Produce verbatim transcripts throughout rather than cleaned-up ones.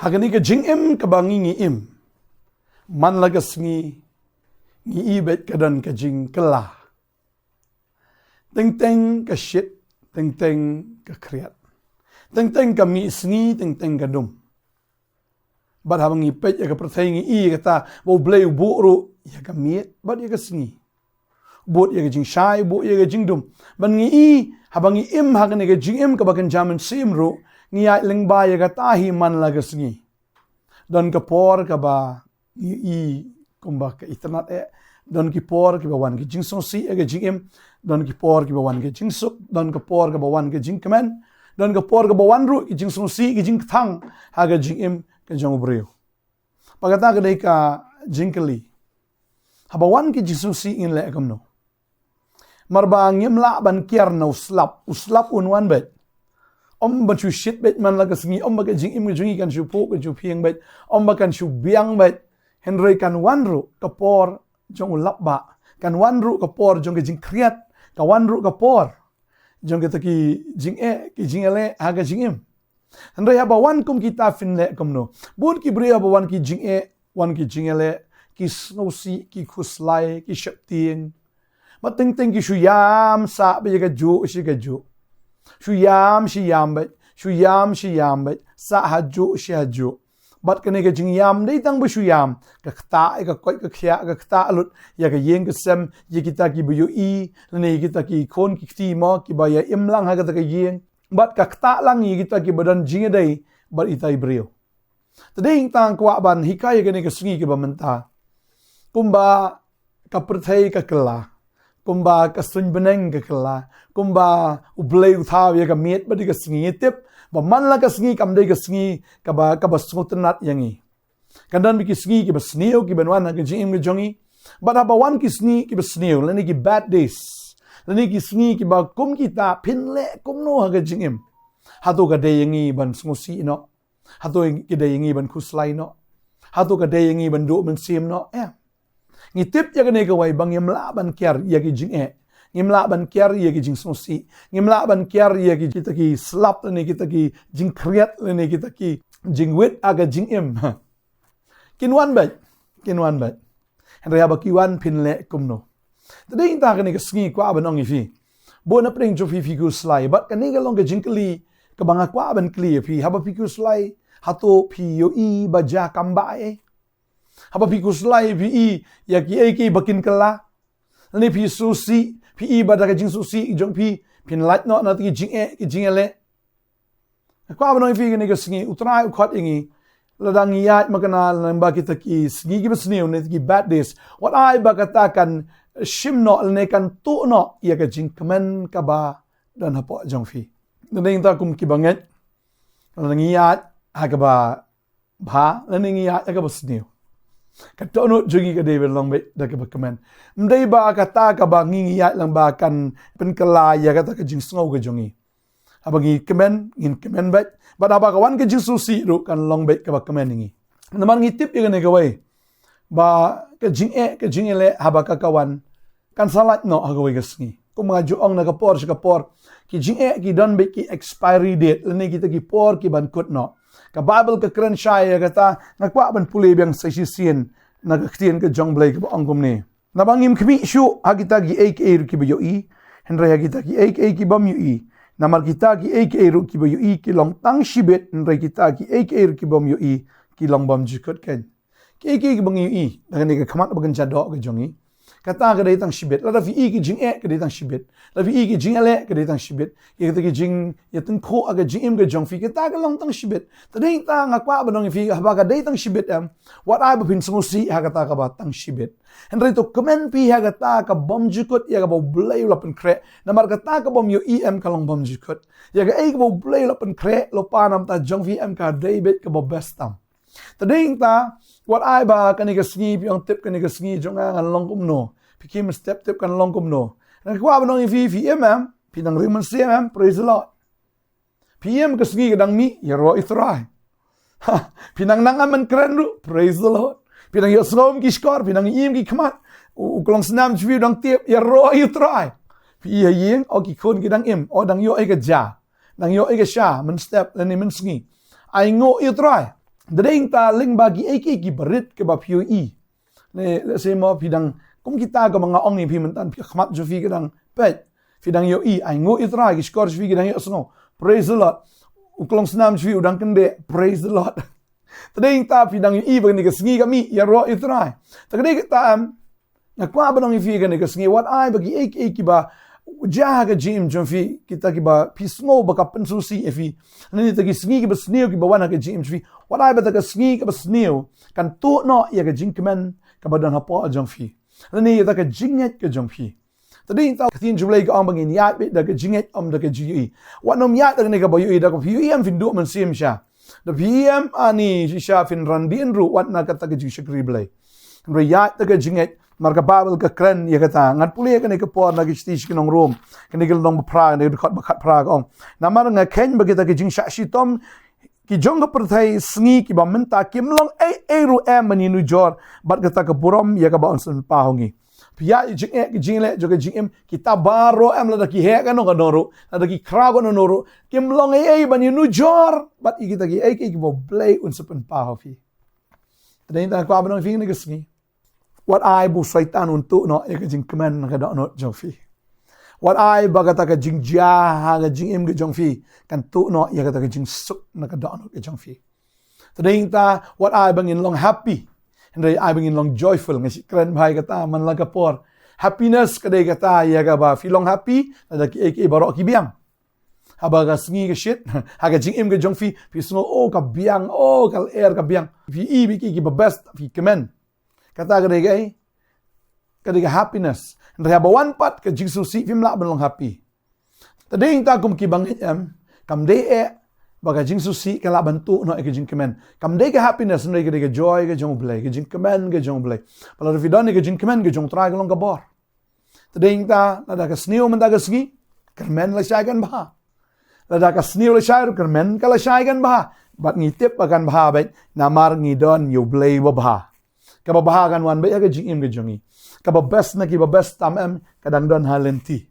Ha kane ka jingim kaba ngi ngi im, man la ka sngi, ngi i bad ka don ka jingkylla. Teng teng ka shit, teng teng ka khriat, teng teng ka mih sngi, teng teng ka dum. Bad haba ngi peit ïa ka pyrthei ngi i kata ba U Blei u buh ruh ïa ka miet bad ïa ka sngi, buh ïa ka jingshai, buh ïa ka jingdum. Bad ngi i, haba ngi im ha kane ka jingim kaba kynja mynsiem ruh, ngi ïaid lyngba ïa kata hi man la ka sngi. Don ka por kaba ngi i kumba ka itynnad eh. Don ki por kiba wan ki jingsngewsih ïa ka jingim. Don ki por kiba wan ki jingsuk. Don ka por kaba wan ki jingkmen. Don ka por kaba wan ruh ki jingsngewsih, ki jingkthang ha ka jingim ka jong u briew. Ba kata ka dei ka jingkylli. Haba wan ki jingsngewsih ngin leh kumno? Namar ba ngim lah ban kiar na u slap, u slap un wan bad. Ym ban shu shit bad man la ka sngi, ym ba ka jingim ka jong ngi kan shu phuh, kan shu phieng bad, ym ba kan shu biang bad. Hynrei kan wan ruh ka por jong u lap ba, kan wan ruh ka por jong ka jingkhriat, kan wan ruh ka por jong kita ki jingeh, ki jingeh leh ha ka jingim. Hynrei haba wan kum kita phin leh kumno? Bun ki briew haba wan ki jingeh, wan ki jingeh leh, ki sngewsih, ki khuslai, ki sheptieng. Ba teng teng ki shu ïam sah bad ïa kajuh shi kajuh. Shu ïam shi ïam bad, shu ïam shi ïam bad, sah hajuh shi hajuh. Bad kane ka jingïam dei tang ba shu ïam, ka ktah ïa ka koit ka khiah, ka ktah lut ïa ka ïing ka sem, ïa kita kiba ïohi, lane ïa kita ki khun ki kti mo, kiba ïa im lang ha kata ka ïing. Bad ka ktah lang ïa kita kiba don jingïadei bad ita i briew. Te dei tang kwah ban hikai ïa kane ka sngi kaba mynta. Kumba ka pyrthei ka kylla, kumba ka suiñ bneng ka kylla, kumba U Blei u thaw ïa ka miet bad ïa ka sngi, ngi tip ba man la ka sngi kam dei ka sngi kaba, kaba sngewtynnad ïa ngi. Kan don bad ki sngi kiba sniew kiban wan ha ka jingim ka jong ngi. Bad haba wan ki sngi kiba sniew, lane ki bad days, lane ki sngi kiba kum kita, phin leh kumno ha ka jingim? Hato ka dei ïa ngi ban sngewsih noh? Hato ka dei ïa ngi ban khuslai noh? Hato ka dei ïa ngi ban duh mynsiem noh? Em. Ngi tip ïa kane kawei ba ngim lah ban kiar ïa ki jingeh. Ngim lah ban kiar ïa ki jingsngewsih. Ngim lah ban kiar ïa ki, kita ki slap lane kita ki jingkhriat lane kita ki jingwit ha ka jingim. Kin wan bad, kin wan bad. Hynrei haba ki wan phin leh kumno? Te dei tang kane ka sngi kwah ban ong ïa phi. Bun na pdeng jong phi phi khuslai. Bad kane ka long ka jingkylli kaba nga kwah ban kylli ïa phi. Haba phi khuslai, hato phi ïohi ba jia kam ba eh? Haba phi khuslai phi i ïa kiei kiei ba kin kylla? Lane phi sngewsih, phi i ba da ka jingsngewsih jong phi, phin lait noh na ki jingeh, ki jingeh leh? Nga kwah ban ong ïa phi kane ka sngi, U Trai u khot ïa ngi. Lada ngi ïaid makna lyngba kita ki sngi kiba sniew ne ki bad days, wat ai ba kata kan shim noh lane kan tuh noh ïa ka jingkmen kaba don hapoh jong phi. Te dei tang kum kiba ngeit, lada ngi ïaid ha kaba bha lane ngi ïaid ha kaba sniew, ka dohnud jong ngi ka dei ban long beit da kaba kmen. Ym dei ba kata kaba ngi ngi ïaid lyngba kan pynkylla ïa kata ka jingsngew ka jong ngi. Haba ngi kmen, ngin kmen beit. Bad haba ka wan ka jingsngewsih ruh kan long beit kaba kmen ïa ngi. Namar ngi tip ïa kane kawei, ba ka jingeh, ka jingeh leh haba ka ka wan, kan sa lait noh ha kawei ka sngi. Kum nga ju ong na ka por sha ka por, ki jingeh ki don beit ki expiry date lane kita ki por kiban kut noh. Ka Baibl ka kren shai ïa kata, nga kwah ban pule biang sa shisien na ka ktien ka jong U Blei kaba ong kumne. Naba ngim khmih shuh ha kita kiei kiei ruh kiba ïohi, hynrei ha kita kiei kiei ki bym ïohi. Namar kita kiei kiei ruh kiba ïohi ki long tang shibit, hynrei kita kiei kiei ruh ki bym ïohi ki long bymjukut keiñ. Kiei kiei kiba ngi ïohi da kane ka khmat ba kynja doh ka jong ngi, kata ka dei tang shibit. Lada phi i ki jingeh ka dei tang shibit. Lada phi i ki jingeh leh ka dei tang shibit. Ïa kita ki jingïatyngkhuh ha ka jingim ka jong phi, kata ka long tang shibit. Te dei tang nga kwah ban ong ïa phi, haba ka dei tang shibit em, wat ai ba phin sngewsih ha kata kaba tang shibit. Hynrei to kmen phi ha kata ka bymjukut ïa kaba U Blei u la pynkhreh. Namar kata ka bym ïohi em ka long bymjukut. Ïa kaei kaba U Blei u la pynkhreh lypa na bynta jong phi em ka dei beit kaba best tam. Te dei tang, wat ai ba kane ka sngi phi ong tip kane ka sngi jong nga ngan long kumno. Phi khie mynstep tip kan long kumno. Nga kwah ban ong ïa phi, phi im em, phi nang ring mynsiem em, praise the Lord. Phi im ka sngi ka dang mih, ïaroh ïa U Trai. Ha, phi nang nang em ban kren ruh, praise the Lord. Phi nang ïohsngew em ki shkor, phi nang im ki khmat. U, u klong snam jong phi u dang tip, ïaroh ïa U Trai. Phi i ha ïing, o ki khun ki dang im, o dang ïoh ïa ka ja, dang ïoh ïa ka sha, mynstep lane mynsngi. Ainguh ïa U Trai. Te dei ta lyngba kiei kiei kiba rit kiba phi ïohi. Ne, let's say mo phi dang, kum kita kaba nga ong ïa phi mynta, phi khmat jong phi ka dang peit. Phi dang ïohi, ai nguh ïa u Trai, ki shkor jong phi ki dang ïohsngew. Praise the Lord. U klong snam jong phi u dang kyndit. Praise the Lord. Te dei ta phi dang ïohi ba kane ka sngi ka mih, ïaroh ïa u Trai. Te ka dei kata em, nga kwah ban ong ïa phi kane ka sngi, wat ai ba kiei kiei kiba jia ha ka jingim jong phi, kita kiba phi sngew ba ka pynsngewsih ïa phi. Lane kita ki sngi kiba sniew kiba wan ha ka jingim jong phi. Wat ai ba kata ka sngi kaba sniew kan tuh noh ïa ka jingkmen kaba don hapoh jong phi. Lane ïa kata ka jingngeit ka jong phi. Te dei ta ka ktien jong U Blei ka ong ba ngin ïaid beit da ka jingngeit, ym da ka jingïohi. Wat nym ïaid da kane kaba ïohi, da kaba ïohi em phin duh mynsiem shisha. Da phi em ani shisha phin ran dien ruh wat na kata ka jingshakri Blei. Hynrei ïaid da ka jingngeit, namar ka Baibl ka kren ïa kata. Ngan pule kane ka por na ka shithi sha ki nong Rom, kane ka lynnong ba phra, kane ka dkhot ba khatphra ka ong. Namar nga kheiñ ba kita ki jingshah shitom ki jong ka pyrthei sngi kiba mynta kim long ei ei ruh em ban ïanujor bad kata ka burom ïa kaba yn sa pynpaw ha ngi. Phi ïa jingeh, ki jingleh jong ka jingim, kita baroh em, lada ki heh kano kano ruh, lada ki khraw kano kano ruh, kim long ei ei ban ïanujor bad ïa kita kiei kiei kiba U Blei un sa pynpaw ha phi. Te dei ta kwah ban ong ïa phi kane ka sngi, wat ai ba u Soitan un tuh noh ïa ka jingkmen na ka dohnud jong phi. Wat ai ba kata ka jingjia ha ka jingim ka jong phi kan tuh noh ïa kata ka jingsuk na ka dohnud ka jong phi. Te dei ta wat ai ba ngin long happy, hynrei ai ba ngin long joyful. Nga shu kren bha ïa kata man la ka por. Happiness ka dei kata ïa kaba phi long happy lada kiei kiei baroh ki biang. Haba ka sngi ka shit ha ka jingim ka jong phi, phi sngew, oh, ka biang, oh, ka lyer ka biang. Phi i ba kiei kiba best, phi kmen. Kata ka dei kaei? Ka dei ka happiness. Hynrei haba wan pat ka jingsngewsih, phim lah ban long happy. Te dei ta kum kiba ngeit em, kam dei eh ba ka jingsngewsih ka lah ban tuh noh ïa ka jingkmen. Kam dei ka happiness, hynrei ka dei ka joy ka jong U Blei, ka jingkmen ka jong U Blei. Bad lada phi don ïa ka jingkmen ka jong U Trai ka long ka bor. Te dei ta, lada ka sniew mynta ka sngi, kyrmen lashai kan bha. Lada ka sniew lashai ruh, kyrmen ka lashai kan bha. Bad ngi tip ba kan bha beit, namar ngi don ïa U Blei uba bha. Kaba bha kan wan beit ha ka jingim ka jong ngi. Kaba best na kiba best tam em, ka dang don ha lynti.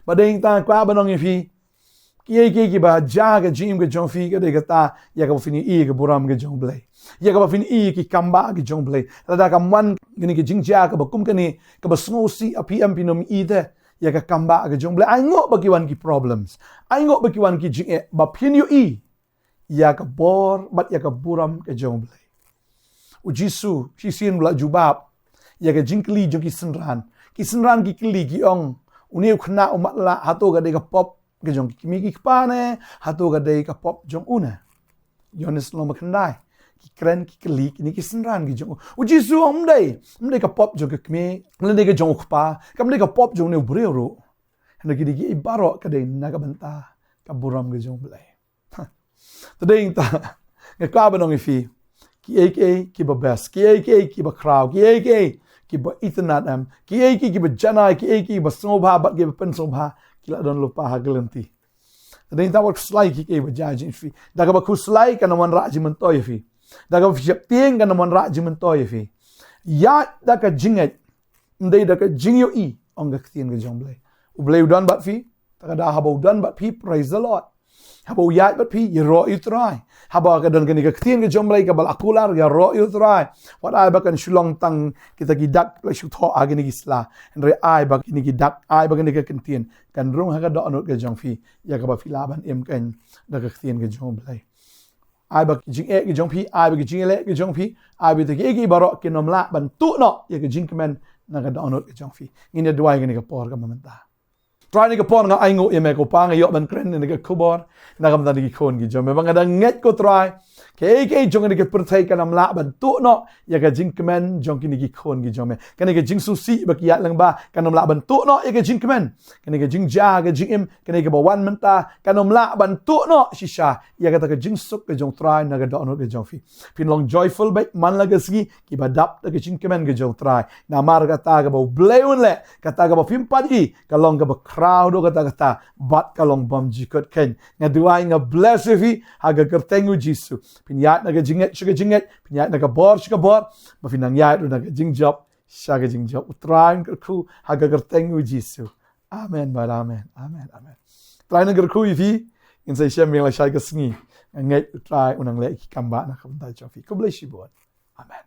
Bad dei ta kwah ban ong ïa phi, kiei kiei kiba jia ha ka jingim ka jong phi ka dei kata ïa kaba phin ïohi ïa ka burom ka jong U Blei, ïa kaba phin ïohi ïa ki kambah ka jong U Blei. Lada kam wan kane ka jingjia kaba kum kane, kaba sngewsih, phi em phin ym ïohi te ïa ka kambah ka jong U Blei. Ai nguh ba ki wan ki problems, ai nguh ba ki wan ki jingeh, ba phin ïohi ïa ka bor bad ïa ka burom ka jong U Blei. U Jisu shisien u la jubab ïa ka jingkylli jong ki synran. Ki synran ki kylli, ki ong, une u khynnah u matlah, hato ka dei ka pop ka jong ki kmie ki kpa ne, hato ka dei ka pop jong u ne? Ïoannis lynnong ba khyndai. Ki kren ki kylli kine ki synran ki jong u. U Jisu u ong, ym dei, ym dei ka pop jong ka kmie, ym dei ka jong u kpa, kam dei ka pop jong une u briew ruh. Hynrei ki dei kiei baroh, ka dei na ka bynta ka burom ka jong U Blei. Te dei ta, nga kwah ban ong ïa phi, kiei kiei kiba best, kiei kiei kiba khraw, kiei kiei kiba itynnad em, kiei kiei kiba janai, kiei kiei kiba sngewbha bad kiba pynsngewbha, ki la don lypa ha ka lynti. Te dei ta, wat khuslai kiei kiei ba jia ha jingim phi. Da kaba khuslai kan ym wanrah jingmyntoi ïa phi. Da kaba phi sheptieng kan ym wanrah jingmyntoi ïa phi. Ïaid da ka jingngeit, ym dei da ka jingïohi, ong ka ktien ka jong U Blei. U Blei u don bad phi. Ta ka daw haba u don bad phi, praise the Lord. Haba u ïaid bad phi, ïaroh ïa u Trai. Haba ka don kane ka ktien ka jong U Blei kaba la kular, ïaroh ïa u Trai. Wat ai ba kan shu long tang kita ki dak la shu thoh ha kine ki sla. Hynrei ai ba kine ki dak, ai ba kane ka ktien kan rung ha ka dohnud ka jong phi, ïa kaba phi lah ban im kein da ka ktien ka jong U Blei. Ai ba ki jingeh ki jong phi, ai ba ki jingeh ki jong phi, ai ba kita kiei kiei baroh kin ym lah ban tuh noh ïa ka jingkmen na ka dohnud ka jong phi. Ngin ïa duwai kane ka por kaba mynta. Trai, kane ka por nga ainguh ïa me ko Pa, nga ïoh ban kren ïa kane ka khubor na ka bynta ki khun ki jong me. Ba nga dang ngeit ko Trai, kiei kiei jong kane ka pyrthei kan ym lah ban tuh noh ïa ka jingkmen jong kine ki khun ki jong me. Kane ka jingsngewsih ba ki ïaid lyngba kan ym lah ban tuh noh ïa ka jingkmen. Kane ka jingjia ka jingim, kane kaba wan mynta, kan ym lah ban tuh noh shisha ïa kata ka jingsuk ka jong U Trai na ka dohnud ka jong phi. Phin long joyful beit man la ka sngi, kiba dap da ka jingkmen ka jong U Trai. Namar kata kaba U Blei un leh, kata kaba phim pat ïohi, ka long kaba khraw haduh katta katta, bad ka long bymjukut kein. Nga duwai, nga bless ïa phi ha ka kyrteng U Jisu. Phin ïaid na ka jingngeit sha ka jingngeit, phin ïaid na ka bor sha ka bor, ba phin nang ïaid ruh na ka jingjop sha ka jingjop. U Trai un kyrkhu ha ka kyrteng U Jisu. Amen bad amen. Amen, amen. Trai un kyrkhu ïa phi. Ngin sa ïashem biang lashai ka sngi. Nga ngeit U Trai un nang leh ki kam ba na ka bynta jong phi. Khublei shibun. Amen.